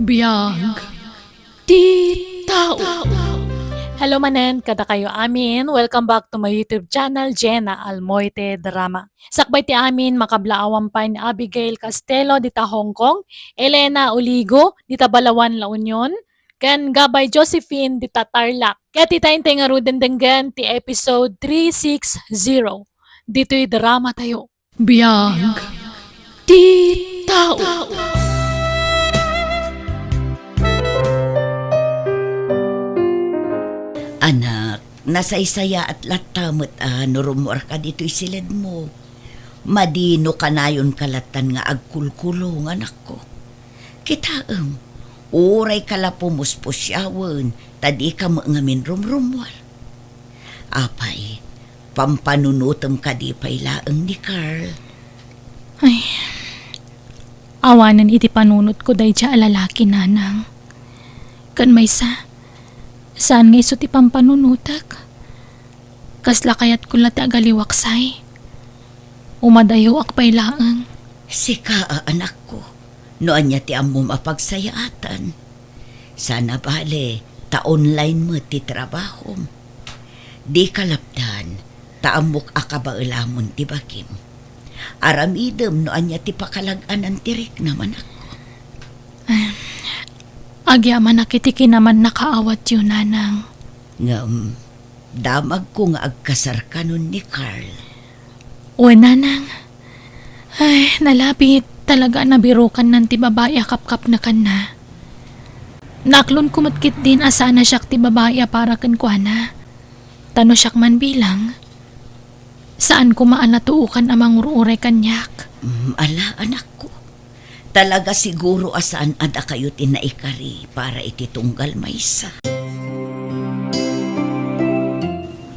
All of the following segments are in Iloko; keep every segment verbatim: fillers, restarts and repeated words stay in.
Biag ti tao. Hello manen kadakayo amin. Welcome back to my YouTube channel, Jenna Almoite Drama. Sakbay ti amin, makablaawan pay ni Abigail Castelo dita Hong Kong, Elena Oligo dita Balawan, La Union, ken Gabay Josephine dita Tarlac. Ket ita intay ngaruden denggen ti episode three six zero. Ditoy drama tayo. Biag ti tao. Anak, nasaysayaat latta met a no rummuarka ditoy siledmo. Madi no kanayonka lattan nga agkulkulong, anakko. Kitaem, uray ka la pumuspusiawen, ta dika met ngamin rumrummuar. Apay, pampanunotem kadi pay laeng ni Carl? Ay, awanen iti panunotko daydiay a lalaki, nanang. Ken maysa, saan nga isu ti pampanunotek? Kasla kayatko la ti agaliwaksay. Umadayoak pay laeng. Sika a anakko, no ania ti ammom a pagsayaatan. Sana bale, ta online met ti trabahom. Dika lapdan, ta ammok a kabaelamon ti bagim. Aramidem no ania ti pakalag-anan ti riknam, anakko. Agyamanak iti kinamannakaawatyo, nanang. Ngem, damagko nga agkasarkanon ni Carl. Wen, nanang. Ay, nalabit, talaga a nabirukannan ti babai a kapkapnekanna. Naaklonko met ketdin a saan a siak ti babai a para kenkuana. Ta no siak man bilang, saan koma a natuokan a mangur-uray kaniak. Mm, ala, anakko. Talaga siguro a saan a dakayo ti naikari para iti tunggal maysa.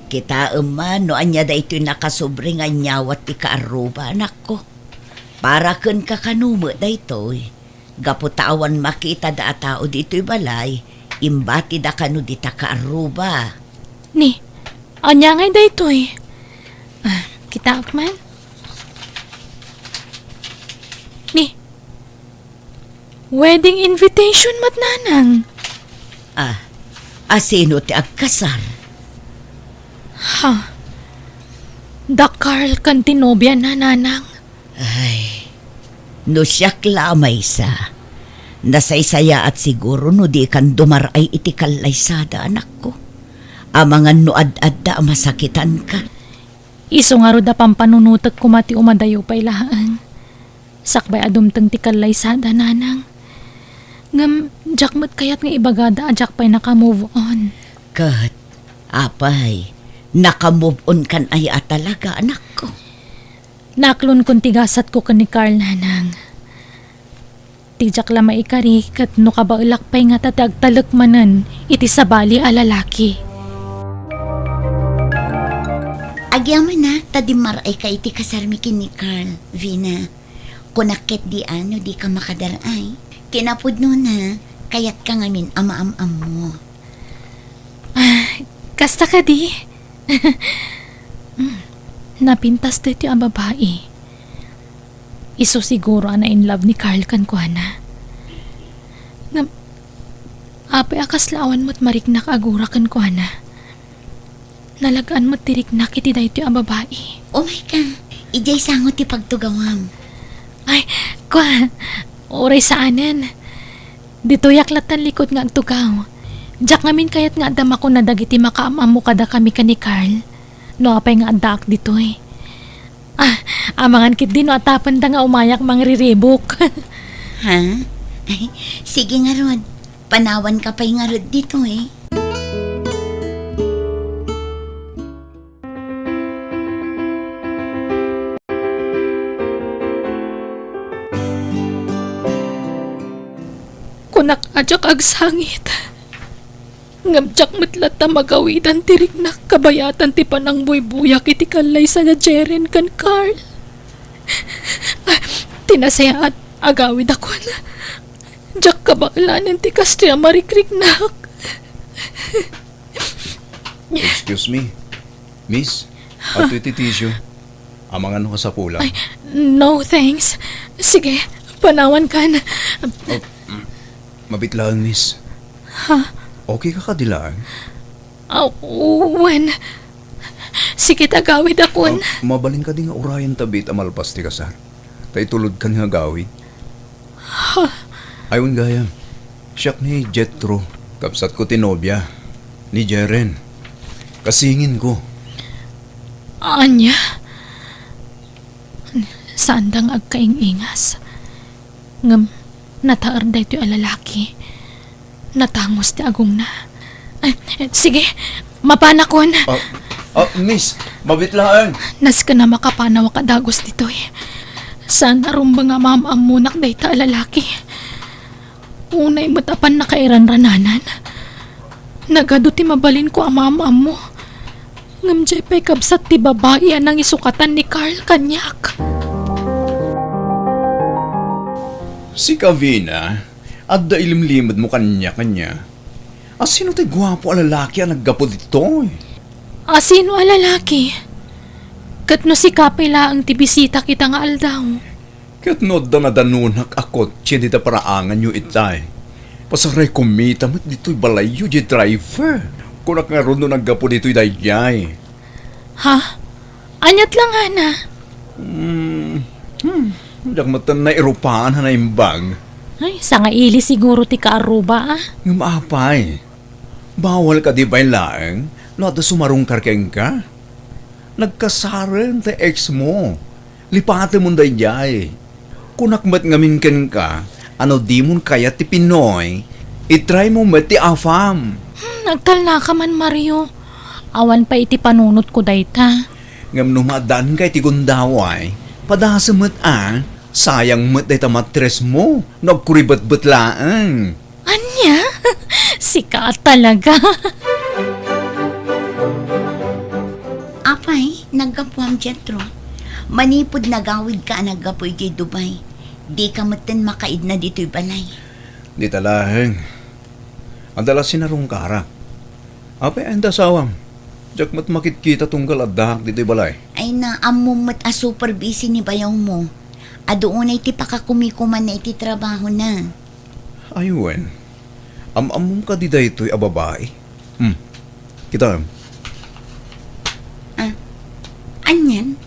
Kitaem man no ania daytoy nakasobri nga inyawat ti kaarruba, anakko. Para kenka kano met daytoy. Gapu ta awan makitada a tao ditoy balay, imbatida kano dita kaarruba. Ni, ania ngay daytoy? Ah, kitaak man. Ni, wedding invitation met, nanang. Ah, a sino ti agkasar? Ha? Da Carl ken ti nobiana, nanang. Ay, no siak la a maysa, nasaysayaat siguro no dikan dumar-ay iti kallaysada, anakko. Amangan no ad-adda a masakitanka. Isu ngarud a pampanunotek koma ti umadayo pay laeng. Sakbay a dumteng ti kallaysada, nanang. Ngem, diak met kayat nga ibagada a diak pay naka-move on. Ket, apay, naka-move on kan aya a talaga, anakko? Naaklonkon ti gasatko ken ni Carl, nanang. Ti diak la maikari ket no kabaelak pay ngata ti agtalek manen iti sabali a lalaki. Agyamanak ta dimmaray ka iti kasarmi ken ni Carl, Vina. Kunak ketdi a no dika makadar-ay. Kinapudnona, kayatka ngamin a maam-ammo. Ah, kasta kadi? Mm, napintas daytoy a babai. Isu siguro a na-in love ni Carl kenkuana. Ngem, apay a kasla awan met mariknak a gura kenkuana? Nalag-an met ti riknak iti daytoy a babai. Umayka, idiay sango ti pagtugawam. Ay, kua, uray saanen. Ditoyak lattan likud nga agtugaw. Diak ngamin kayat nga adda makuna dagiti makaam-ammo kadakami ken ni Carl. No apay nga addaak ditoy. Ah, amangan ketdi no atapenda nga umayak mangriribok. Ha? Ay, sige ngarud. Panawanka pay ngarud ditoy. Kunak a diak agsangit. Ngem diak met latta magawidan ti riknak kabayatan ti panangbuybuyak iti kallaysada Jeren ken Carl. Ah, ti nasayaat, agawidakon. Diak kabaelanen ti kastoy a marikriknak. Excuse me, miss, adtoy ti tissue. Amangan no kasapulan. Ay, no, thanks. Sige, panawankan. Oh, mm. Mabit laeng, miss. Ha? Okay ka kadi laeng? Ah, wen. Sige, agawidakon. Ah, mabalin kadi nga urayen ta biit a malpas ti kasar? Ta itulodkan nga agawid. Ha? Ay, wen gayam. Siak ni Jethro, kabsatko ti nobia ni Jeren. Kasinginko. Ania? Saanda nga agkaing-ingas. Ngem, nataer daytoy a lalaki. Natangos ti agongna. Ay, sige, mapanakon. Ah, ah, miss, mabit laeng. Nasken a makapanawak a dagus ditoy. Saan a rumbeng a maam-ammonak dayta a lalaki. Unay met a pannakairanrananan. Nagadu ti mabalinko a maam-ammo. Ngem diay pay kabsat ti babai a nangisukatan ni Carl kaniak. Sika, Vina, adda ilimlimedmo kaniak ania? Asino ti guapo a lalaki a naggapu ditoy? Asino a lalaki? Ket no sika pay laeng ti bisitak ita nga aldaw. Ket no adda nadanunak a kotse dita paraanganyo itay, pasaray kumita met ditoy balayyo diay driver. Kunak ngarud no naggapu ditoy daydiay. Ha? Aniat la ngana? Hmm, hmm, diak met nairupaan a naimbag. Ay, sangaili siguro ti kaaruba, ah. Ngem apay, bawal kadi pay laeng no adda sumarungkar kenka? Nagkasaren ti ex mo. Lipatemon daydiay. Kunak met ngamin kenka, a no dimon kayat ti Pinoy, i-try mo met ti AFAM. Hmm, nagtalnaka man, Mario. Awan pay iti panunotko dayta. Ngem no maaddaanka iti gundaway, padasem met a, sayang met dayta mattress mo, no agkuribetbet laeng. Ania? Sika talaga. Apay, naggapuam, Jethro. Manipud nagawidka a naggapu idiay Dubai, dika metten makaidna ditoy balay. Dita laeng. Adda la sinarungkarak. Apay, anda asawam? Diak met makitkita tunggal addaak ditoy balay. Ay na, ammom met a super busy ni bayawmo. Adu unay ti pakakumikumanna iti trabahona. Ay wen, am-ammom kadi daytoy a babai? Hmm. Kitaem. Ah, anian?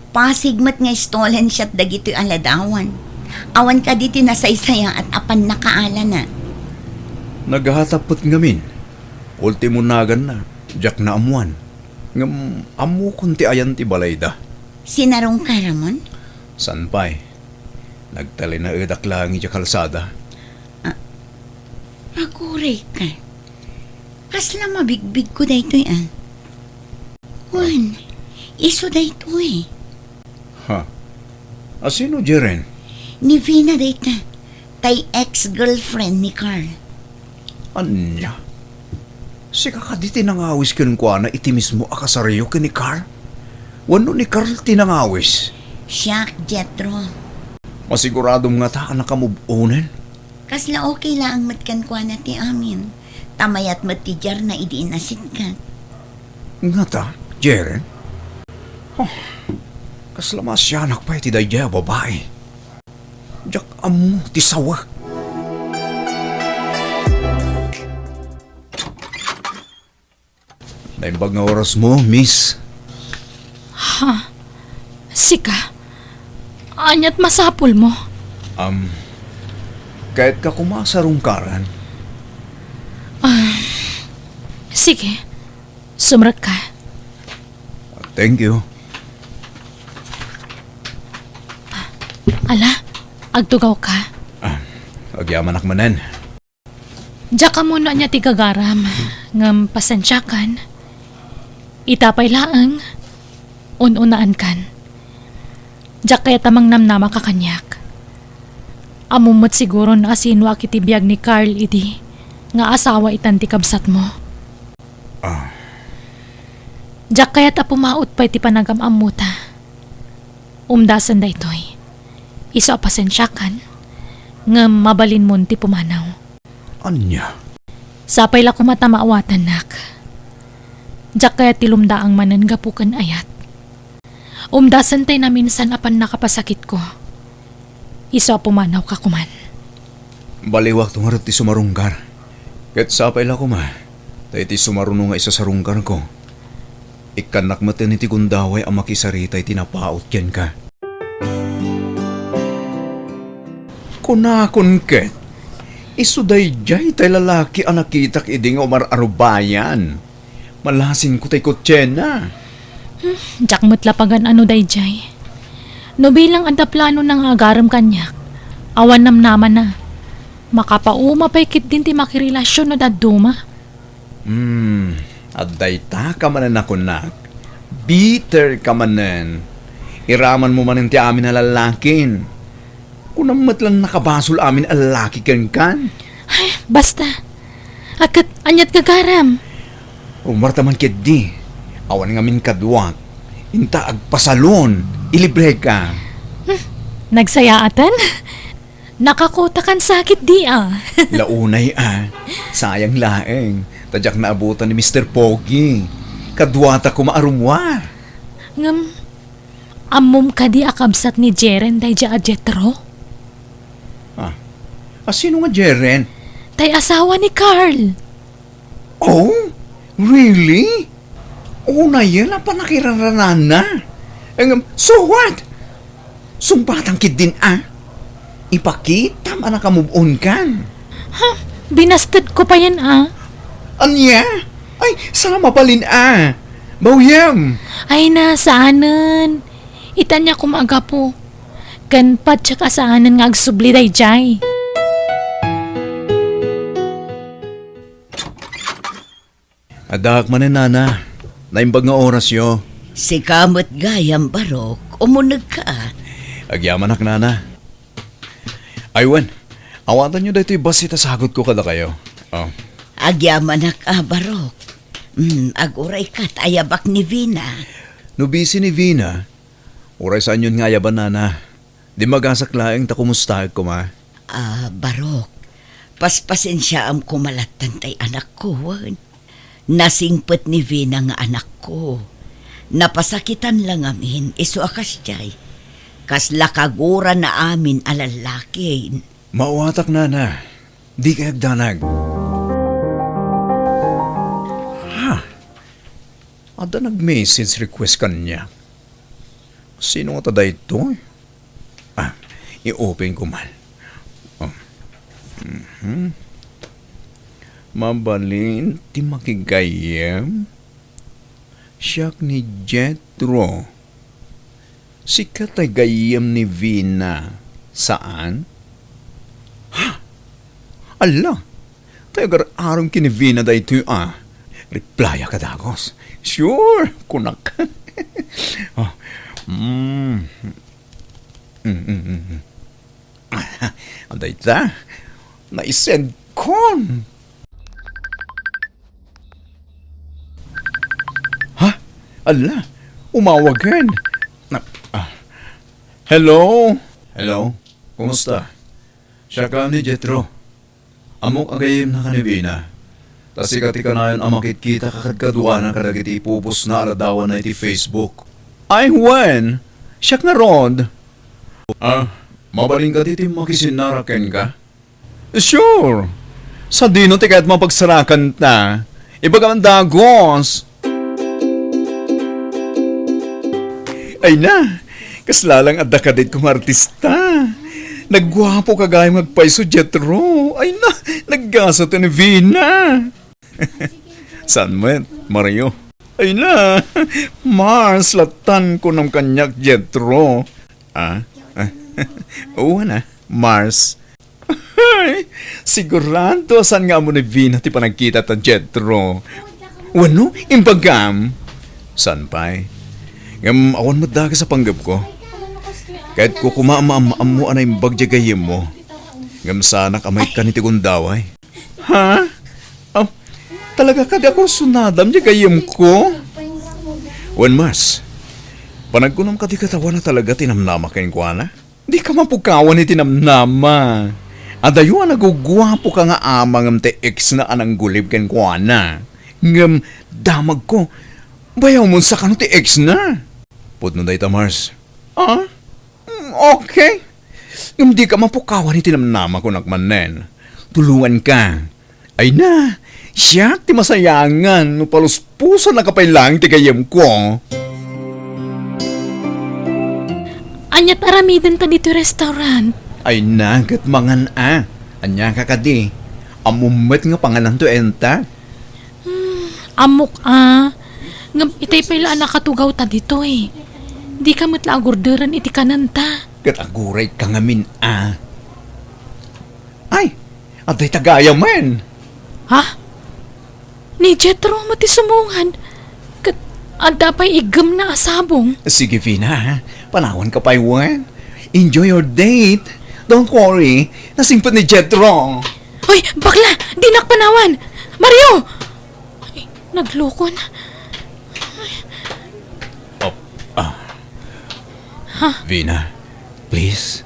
Pasig met nga stolen shot dagitoy a ladawan. Awan kadi ti nasaysayaat a pannakaalana. Naghatap met ngamin. Ultimo naganna, diak naammuan. Ngem ammokon ti ayan ti balayda. Sinarungkaramon? Saan pay. Nagtalinaedak laeng idiay kalsada. Ah, aguray ka. Kasla mabigbigko daytoy, ah. Wen, isu daytoy. Ha? Asino, Jeren? Ni Vina dayta. Tay ex-girlfriend ni Carl. Ania? Sika kadi ti nangawis kenkuana iti mismo a kasaryo ken ni Carl? Wenno ni Carl ti nangawis? Siak, Jethro. Masiguradom ngata a nakamove onen? Kasla okay laeng met kenkuana ti amin. Ta mayat met ti diarna idi inasitgat. Ngata, Jeren? Oh, kasla maasianak pay ti daydiay a babai. Diak ammo ti sawa. Naimbag nga orasmo, miss. Ha? Sika? Aniat masapulmo? Um, kayatka koma a sarungkaran? Ah, sige. Sumrekka. Thank you. Ala, agtugawka. Ah, agyamanak manen. Diak ammo no ania ti gagaram, ngem pasensiakan. Ita pay laeng, un-unaankan. Diak kayat a mangnamnamaka kaniak. Ammom met siguro no asinoak iti biag ni Carl idi nga asawa itan ti kabsatmo. Ah. Diak kayat a pumaut pay ti panagam-ammota. Umdasen daytoy. Isu a pasensiakan, ngem mabalinmon ti pumanaw. Ania? Sapay la koma ta maawatannak. Diak kayat ti lumdaang manen gapu ken ayat. Umdasen tay naminsan a pannakapasakitko. Isu a pumanawka koman. Baliwakto ngarud ti sumarunggar. Ket sapay la koma, ta iti sumaruno nga isasarunggarko, ikkannak met iti gundaway a makisarita iti napaut kenka. Kunakon ket, isu daydiay tay lalaki a nakitak idi nga umar-arubayan. Malasinko tay kotsena. Hmm, diak met la pagan-ano daydiay. No bilang adda planona nga agarem kaniak, awan namnamana. Makapauma pay ketdin ti makirelasion no dadduma. Hmm, adda ita ka manen a kunak. Bitter ka manen. Iramanmo manen ti amin a lallakin. Kunam met la nakabasol amin a lalaki kenkan. Ay, basta. Ket aniat gagaram? Rumarta man ketdi. Awan ngamin kaduak. Inta agpasalon. Ilibreka. Hmm, nagsayaatan? Nakakotakan sakit di, ah. Launay, ah. Sayang laeng. Ta diak naabutan ni Mister Pogi. Kaduata koma a rummuar. Ngem, ammom kadi a kabsat ni Jeren daydiay a Jetro? Ah, a sino nga Jeren? Tay asawa ni Carl. Oh? Really? Unayen a panakiranranana. Ngem, so what? Sungpatan ketdin a. Ipakitam a nakamove-on kan. Ha? Binastedko payen a. Ania? Ay, sa mabalin a. Bawyem. Ay na, saanen. Itania koma a gapu. Ken patiek a saanen nga agsubli daydiay. Addaak manen, nana. Naimbag nga orasyo. Sika met gayam, Barok. Umunegka. Agyamanak, nana. Ay wen, awatanyo daytoy bassit a sagutko kadakayo. Oh. Agyamanak a, Barok. Hmm, aguray ket ayabak ni Vina. No busy ni Vina, uray saanyon nga ayaban, nana. Dimmagasak laeng ta kumustaek koma. Ah, Barok, paspasensiaam koma lattan tay anakko, wen. Nasingpet ni Vina nga anakko. Napasakitan la ngamin, isu a kasdiay. Kasla kagurana amin a lallaki. Maawatak, nana. Dika agdanag. Ha? Adda nag-message request kaniak. Sino ngata daytoy? Ah, i-open ko man. Oh. Mhm. Mabalin ti makigayyem? Siak ni Jetro. Sika tay gayyem ni Vina, saan? Ha? Alla, tay agar-arem ken ni Vina daytoy a. Replya ka dagus. Sure, kunak. Oh. Mm. Mm, mm, mm, mm. Dayta, naisendkon. Ha? Alla, umawagen. Na, ah. Hello? Hello? Kumusta? Siak ni Jetro. Ammok a gayyemnaka ni Vina. Ta sika ti kanayon a makitkita kadkaduana kadagiti ipupostna a ladawanna iti Facebook. Ay, wen! Siak ngarud! Ah, mabalin kadi ti makisinnarak kenka? Sure! Sadino ti kayatmo a pagsarakanta? Ibagam dagus! Ay na, kasla lang adda kadit kong artista. Nagguapo ka gayam nga agpayso, Jetro. Ay na, naggasat ni Vina. Saan met, Mario? Ay na, Mars, latan ko nam kaniak, Jetro. Ah? Ah? Oo na, Mars. Ay, sigurado a saan nga ammo ni Vina ti panagkita ta Jetro. Wenno, imbagam? Saan pay? Ngem awan met dakes a panggepko. Kayatko koma a maam-ammo a naimbag diay gayyemmo. Ngem saanak a maikkan iti gundaway. Ha? Ah, talaga kadi a kursunadam diay gayyemko? Wen, Mars, panagkunam kadi ket awan a talaga ti namnama kenkuana? Dika mapukawan iti namnama. Adayo a naguguapoka nga ama ngem ti ex na a nanggulib kenkuana. Ngem damagko, bayawmon sa kano ti ex na. Pudno dayta, Mars. Ah? Mm, okay. Ngem dika mapukawan iti namnama, kunak manen. tulonganka. Ay na, siak ti masayangan no paluspusannaka pay laeng ti gayyemko. Ania't aramidenta ditoy restaurant? Ay na, ket mangan a. Ania ka kadi? Ammom met nga pangananto enta? Hmm, ammok a. Ngem itay pay la a nakatugawta ditoy. Dika met la agurderen iti kanenta. Ket agurayka ngamin a. Ay, adda ita gayamen. Ha? Ni Jethro met ti sumungad. Ket adda pay iggemna a sabong. Sige, Vina, ha? Panawanka pay wen. Enjoy your date. Don't worry. Nasingpet ni Jethro. Hoy, bakla! Dinak panawan! Mario! Ay, naglukon. Oh, ah. Ha? Vina, please.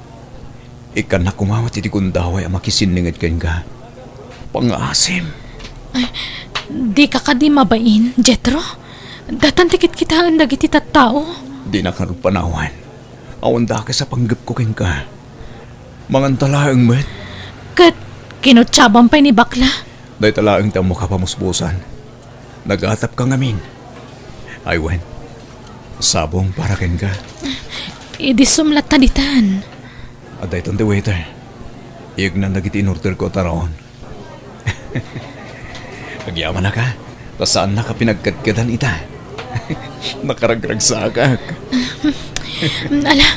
Ikkannak koma met iti gundaway a makisinninged kenka. Pangngaasim. Ay, dika kadi mabain, Jethro? Datan ti kitkitaen dagiti tattao. Dinak ngarud panawan. Awan dakes a panggepko kenka. Manganta laeng met. Ket kinutsaban pay ni bakla. Dayta laeng ti ammok a pamuspusan. Nagatapka ngamin. Ay wen, sabong para kenka. Idi sumlatta ditan. Adda itan ti waiter. Iyegnan dagiti inorderko a taraon. Agyamanak a, ta saannak a pinagkedkedan ita. Nakaragragsakak. Ala,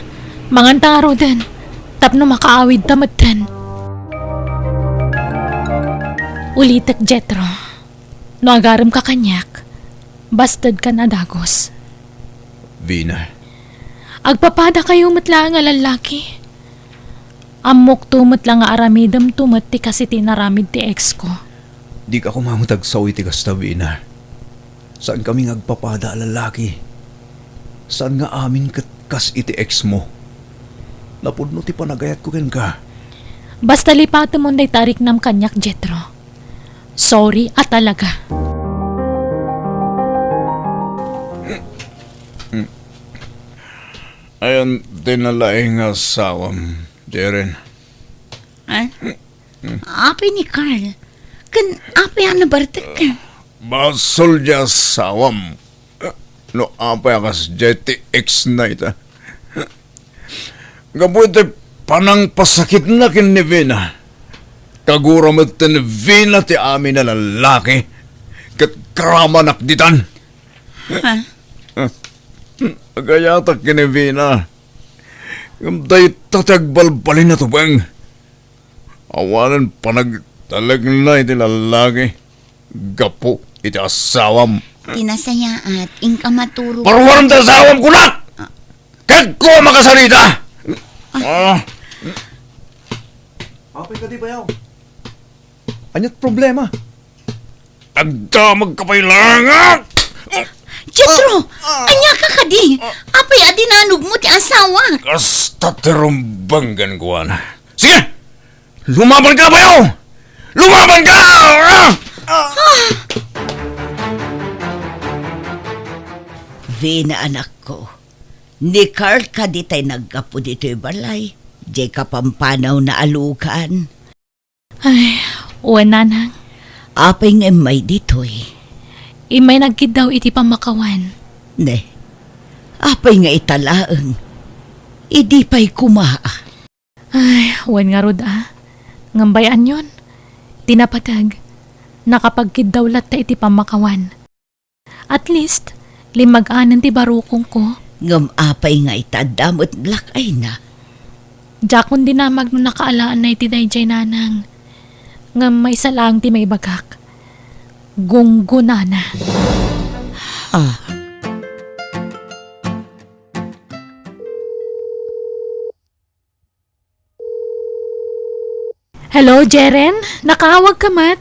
manganta ngaruden, tapno makaawidta metten. Ulitek, Jethro, no agaremka kaniak, bastedkan a dagus. Vina. Agpapadakayo met laeng a lallaki. Ammokto met la nga aramidemto met ti kas iti inaramid ti ex ko. Dika koma met agsao iti kasta, Vina. Saankami nga agpapada a lallaki. Saan nga amin ket kas iti ex mo. Napudno ti panagayatko kenka. Basta lipatemon dayta a riknam kaniak, Jethro. Sorry a talaga. Ayan ti nalaing nga asawam, Jeren. Eh? Apay ni Carl? Ken apay a nabartek? Basol ti asawam. No apay a kasdiay ti ex na ita. Gapu iti panangpasakitna ken ni Vina. Kagura met ni Vina ti amin a lallaki. Ket karamanak ditan. Ha? Agayatak ken ni Vina. Ngem dayta ti agbalbalin a tubeng. Awanen panagtalekna iti lallaki gapu iti asawam. Ti nasayaat, inka maturog. Paruarem ti asawam, kunak! Ah. Kagko a makasarita! Ah. Ah. Apay kadi, bayaw? Ania't problema? Agdamagka pay laeng! Jethro! Ah, ah. Ania ka kadi? Ah. Apay a dinanogmo ti asawak? Kasta ti rumbeng kenkuana. Sige! Lumabanka, bayaw! Lumabanka! Ah! Ah! Vina, anakko, ni Carl kadi tay naggapu ditoy balay, diay kapampanawna a lugan? Ay, wen, nanang. Apay nga immay ditoy? Immay nagkiddaw iti pammakawan. Ne, apay nga ita laeng? Idi pay koma. Ay, wen ngarud a. Ngem bay-anyon, ti napateg, nakapagkiddaw latta iti pammakawan. At least, limmag-anen ti barukongko. Ngem apay nga ita adda met black eye-na? Diakon dinamag no nakaalaanna iti daydiay, nanang. Ngem maysa laeng ti maibagak. Gunggonana. Ah. Hello, Jeren? Nakaawagka met?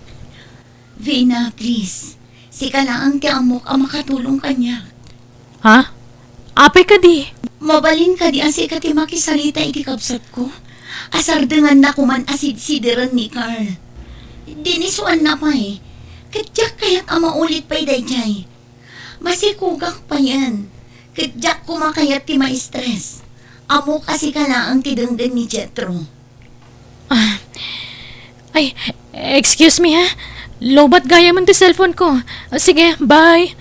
Vina, please. Sika laeng ti ammok a makatulong kaniak. Ha? Apay kadi? Mabalin kadi a sika ti makisarita iti kabsatko? Asardenganna koman a sidsideren ni Carl. Dinisuanna pay. Ket diak kayat a maulit pay daydiay. Masikogak payen, ket diak koma kayat ti ma-stress. Ammok a sika laeng ti denggen ni Jethro. Ah, Ay, excuse me, ha? Lowbat gayamen ti cellphone ko. Ah, sige, bye.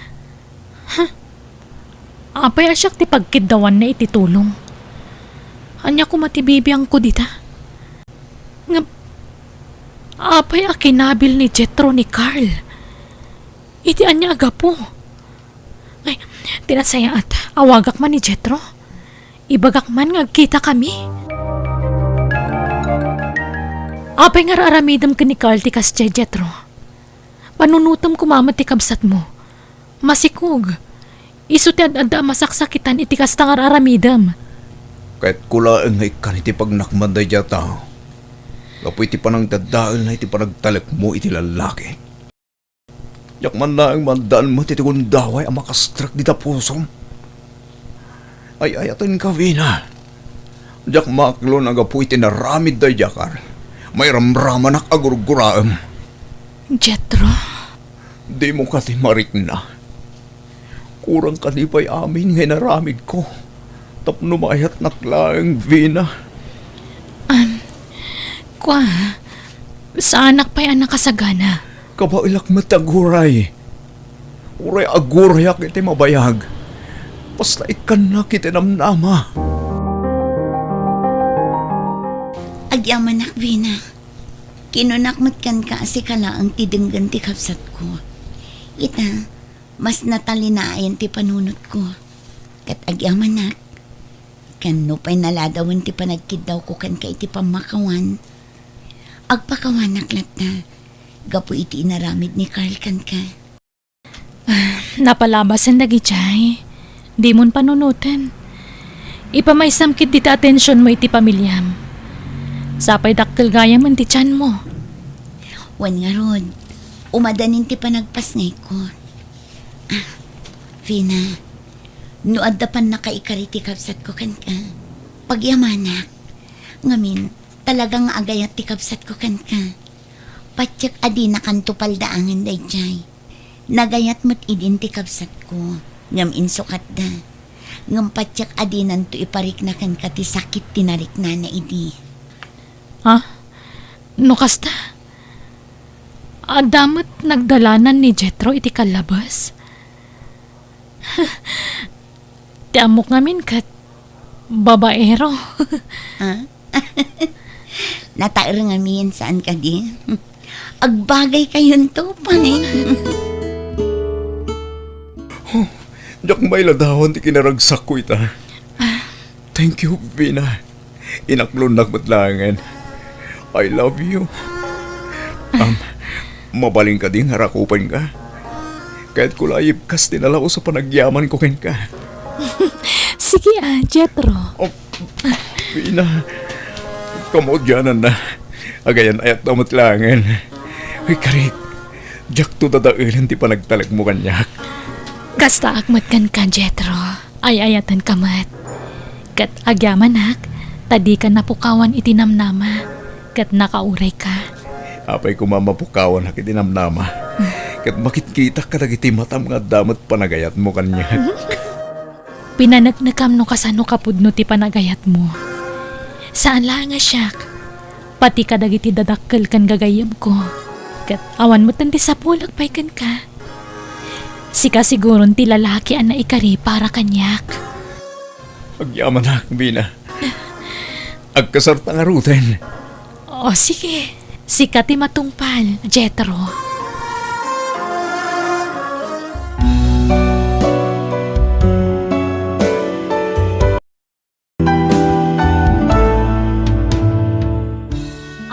Huh? Apay a siak ti pagkiddawanna iti tulong? Ania koma ti bibiangko dita? Ngem, apay a kinabil ni Jethro ni Carl? Iti ania a gapu? Ay, ti nasayaat, awagak man ni Jethro. Ibagak man nga agkitakami. Apay nga ar-aramidem ken ni Carl ti kasdiay, Jethro? Panunotem koma met ti kabsatmo. Masikog. Isu ti ad-adda a masaksakitan iti kasta nga ar-aramidem. Kayatko laeng nga ikkan iti pagnakman daydiay a tao. Gapu iti panangdadaelna iti panagtalekmo iti lallaki. Diak man laeng maaddaan met iti gundaway a makastrek dita pusom. Ay-ayatenka, Vina. Diak maklon a gapu iti naramid daydiay a Carl, mairamramanak a gurguraem. Jethro? Dimo kadi marikna? Kurang kadi pay amin nga inaramidko tapno maayatnak laeng, Vina? Am, kua, saanak pay a nakasagana. Kabaelak met aguray. Uray agurayak iti mabayag. Basta ikkannak iti namnama. Agyamanak, Vina. Kinunak met kenka a sika laeng ti denggen ti kabsatko. Ita, mas natalinayan ti panunotko. Ket agyamanak, ken nupay naladawen ti panagkiddawko kenka iti pammakawan, agpakawanak latta gapu iti inaramid ni Carl kenka. Ah, napalabasen dagidiay. Dimon panunoten. Ipamaysam ketdi ti atensionmo iti pamiliam. Sapay dakkel gayamen ti tianmo. Wen ngarud, umadanin ti panagpasngayko. Ah, Vina, no adda pannakaikari ti kabsatko kenka, pagyamanak. Ngamin, talaga nga agayat ti kabsatko kenka. Patiek a dinakanto paldaangen daydiay. Nagayat met idin ti kabsatko, ngem insukatda. Ngem patiek a dinanto iparikna kenka ti sakit ti nariknana idi. Ha? No kasta, adda met nagdalanan ni Jethro iti kallabes? Ti ammok ngamin ket babaero. Ah? Nataer ngamin, saan kadi? Agbagay kayonto pay. Oh, diak mailadawan ti kinaragsakko ita. Ah. Thank you, Vina. Inaklonnak met laengen. I love you. Um, mabalin kadi nga rakupenka? Kayatko la a yibkas ti nalaus a panagyamanko kenka. Sige a, Jethro. Oh, Vina, kamaudiananna. Agayan-ayatna met laengen. Uy, karik, diakto dadaelen ti panagtalekmo kaniak. Kastaak met kenka, Jethro. Ay-ayatenka met. Ket agyamanak, ta dika napukawan iti namnama, ket nakaurayka. Apay koma mapukawanak iti namnama, ket makitkitak kadagiti matam nga adda met panagayatmo kaniak. Pinaneknekam no kasano kapudno ti panagayatmo. Saan laeng a siak, pati kadagiti dadakkel ken gagayyemko. Ket awan metten ti sapulek pay kenka. Sika siguron ti lalaki a naikari para kaniak. Agyamanak, Vina. Agkasarta ngaruden. O, sige. Sika ti matungpal, Jethro.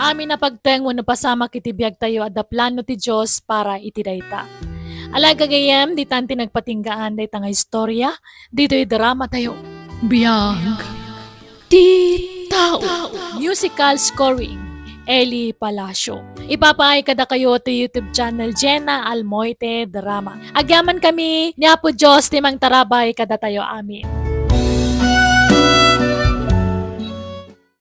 Amin a pagteng wenno pasamak iti biagtayo, adda plano ti Dios para iti dayta. Alagad gayam, ditan ti nagpatinggaan dayta nga istorya, ditoy dramatayo. Biag ti tao. Musical scoring, Eli Palacio. Ipapaay kadakayo ti YouTube channel Jenna Almoite Drama. Agyamankami, ni Apo Dios ti mangtarabay kadatayo amin.